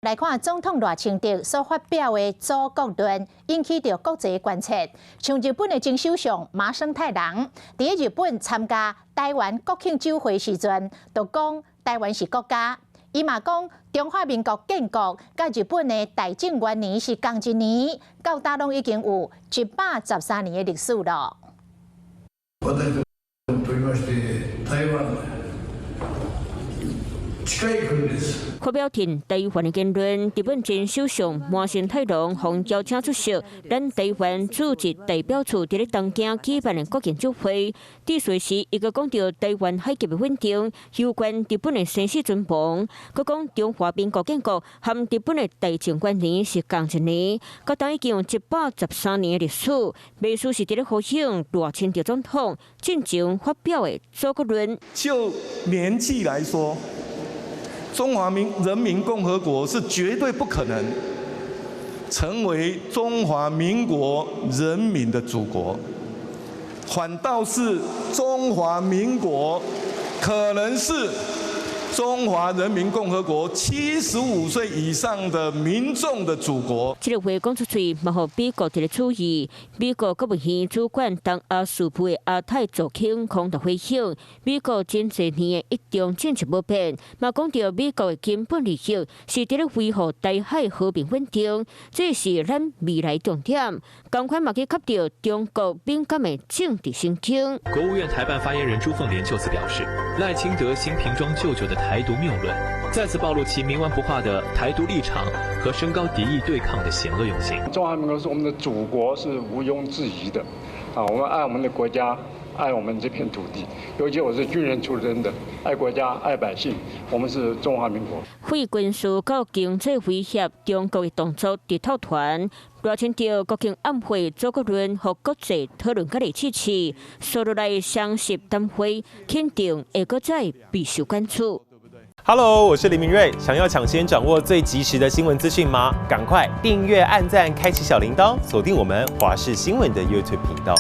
來看總統賴清德所發表的祖國論，引起著國際關切。像日本的前首相麻生太郎，佇日本參加台灣國慶酒會時陣，就講台灣是國家。伊嘛講中華民國建國佮日本的大正元年是仝一年，到今攏已經有113年的歷史囉。台灣近い國です。發表挺台灣的言論，日本前首相麻生太郎奉邀請出席咱台灣駐日代表處佇咧東京舉辦的國慶酒會。致辭時，伊閣講著台灣海峽的穩定，攸關日本的生死存亡。閣講中華民國建國和日本的大正元年是仝一年，到今已經有113年的歷史。袂輸是佇咧呼應賴清德總統進前發表的祖國論。就年紀來說，中華民人民共和國是絕對不可能成為中華民國人民的祖國，反倒是中華民國可能是中華人民共和國75歲以上的民眾的祖國。這个話講出喙，嘛予美國佇咧注意。美國國務院主管東亞事務的亞太助卿孔特回應，美國真濟年的一中政策無變，嘛講著美國的根本利益是佇咧維護台海和平穩定，這是咱未來重點。仝款嘛去磕著中國敏感的政治神經。國務院台辦發言人朱鳳蓮就此表示，賴清德新瓶裝舅舅的台獨謬論，再次暴露其冥頑不化的台獨立場和升高敵意對抗的險惡用心。中華民國是我們的祖國，是毋庸置疑的。啊，我們愛我們的國家，愛我們這片土地。尤其我是軍人出身的，愛國家、愛百姓，我們是中華民國。非軍事佮經濟威脅中國的動作直透傳，賴清德國慶晚會祖國論予國際討論佮支持，紲落來雙十談會肯定會閣再備受關注。 Hello，我是林明瑞。想要搶先掌握最及時的新聞資訊嗎？趕快訂閱、按讚、開啟小鈴鐺，鎖定我們華視新聞的 YouTube 頻道。